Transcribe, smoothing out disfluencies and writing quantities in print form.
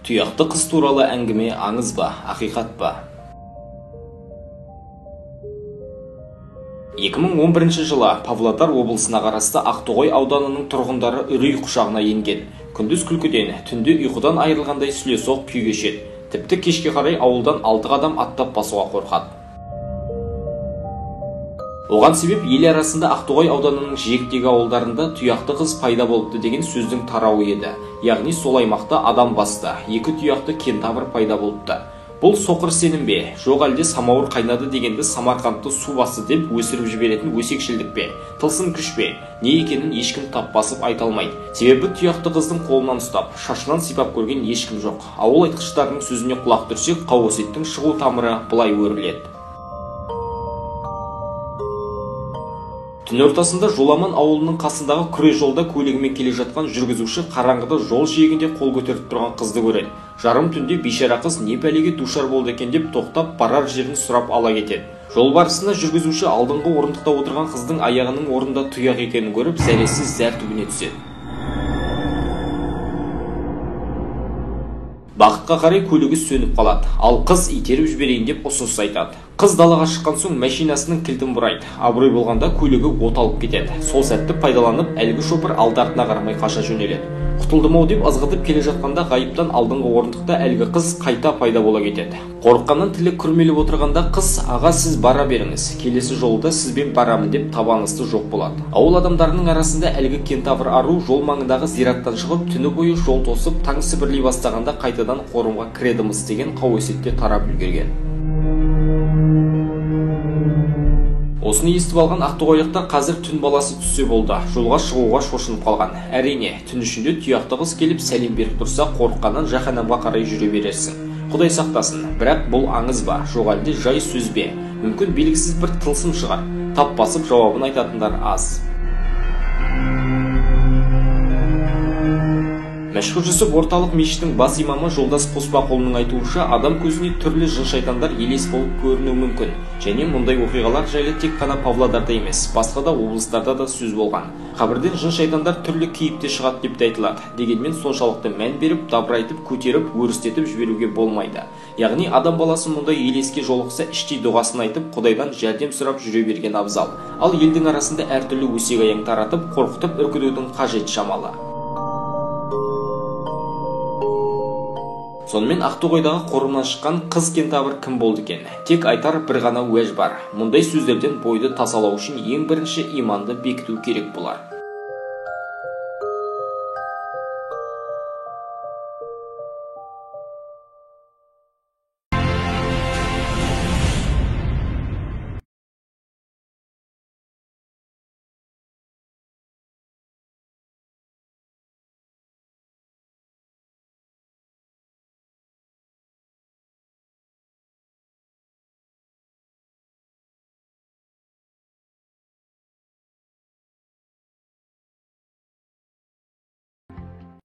Тұяқты қыз туралы әңгіме аңыз ба, ақиқат па? 2011 жылы Павлодар облысына қарасты Ақтоғай ауданының тұрғындары үрей құшағына енген. Күндіз күлкіден, түнде ұйқыдан айырылғандай сүлесоқ күй кешеді. Тіпті кешке қарай ауылдан 6 адам аттап басуға қорқады. Оған себеп ел арасында Ақтоғай ауданының жиектегі ауылдарында тұяқты қыз пайда болыпты деген сөздің тарауы еді. Яғни сол аймақта адам басты, екі тұяқты кентавр пайда болыпты. Бұл соқыр сенім бе, жоқ әлде самауыр қайнады дегенді Самарқандты су басты деп өсіріп жіберетін өсекшілдік пе, тылсым күш пе, не екенін ешкім тап басып айта алмайды. Себебі тұяқты қыздың қолынан ұстап, шашынан сипап көрген ешкім жоқ. Ауыл айтқыштарының сөзіне құлақ түрсек, қауесеттің шығу тамыры былай өріледі. Түн ортасында Жоламан ауылының қасындағы күре жолда көлігімен келе жатқан жүргізуші қараңғыда жол жиегінде қол көтеріп тұрған қызды көреді. Жарым түнде бейшара қыз не пәлеге душар болды екен деп тоқтап, барар жерін сұрап ала кетеді. Жол барысында жүргізуші алдыңғы орындықта отырған қыздың аяғының орнында тұяқ екенін көріп, зәресі зәр түбіне түседі. Бақытқа қарай көлігі сөніп қалады, ал қыз итеріп жіберейін деп ұсыныс айтады. Қыз далаға шыққан соң машинасының кілтін бұрайды. Абырой болғанда көлігі от алып кетеді. Сол сәтті пайдаланып, әлгі шопыр алды артына қарамай қаша жөнеледі. Құтылдым-ау деп ызғытып келе жатқанда ғайыптан алдыңғы орындықта әлгі қыз қайта пайда бола кетеді. Қорыққаннан тілі күрмеліп отырғанда қыз, аға сіз бара беріңіз, келесі жолда сізбен барамын деп табанысты жоқ болады. Ауыл адамдарының арасында әлгі кентавр ару жол маңындағы зираттан шығып, түні бойы жол тосып, таң сібірлей бастағанда қайтадан қорымға кіредіміз деген қауесетте тарап үлгерген. Осыны естіп алған ақтоғайлықтар қазір түн баласы түссе болды, жолға шығуға шошынып қалған. Әрине, түн ішінде тұяқты қыз келіп сәлем беріп тұрса, қорыққаннан жаһаннамға қарай жүре берерсің. Құдай сақтасын, бірақ бұл аңыз ба, жоқ әлде жай сөз бе? Мүмкін белгісіз бір тылсым шығар. Тап басып жауабын айтатындар аз. Мәшһүр Жүсіп орталық мешіттің бас имамы Жолдас Қоспақұлының айтуынша, адам көзіне түрлі жын-шайтандар елес болып көрінуі мүмкін. Және мұндай оқиғалар жайлы тек қана Павлодарда емес, басқа да облыстарда да сөз болған. Қабірден жын-шайтандар түрлі кейіпте шығады деп те айтылады. Дегенмен соншалықты мән беріп, дабырайтып, көтеріп, өрістетіп жіберуге болмайды. Яғни адам баласы мұндай елеске жолықса, іштей дұғасын айтып, Құдайдан жәрдем сұрап жүре берген абзал. Ал елдің арасында әртүрлі өсек аяң таратып, қорқытып үркітудің қажеті шамалы. Сонымен Ақтоғайдағы қорымнан шыққан қыз кентавр кім болды екен? Тек айтар бір ғана уәж бар. Мұндай сөздерден бойды тасалау үшін ең бірінші иманды бекіту керек болар.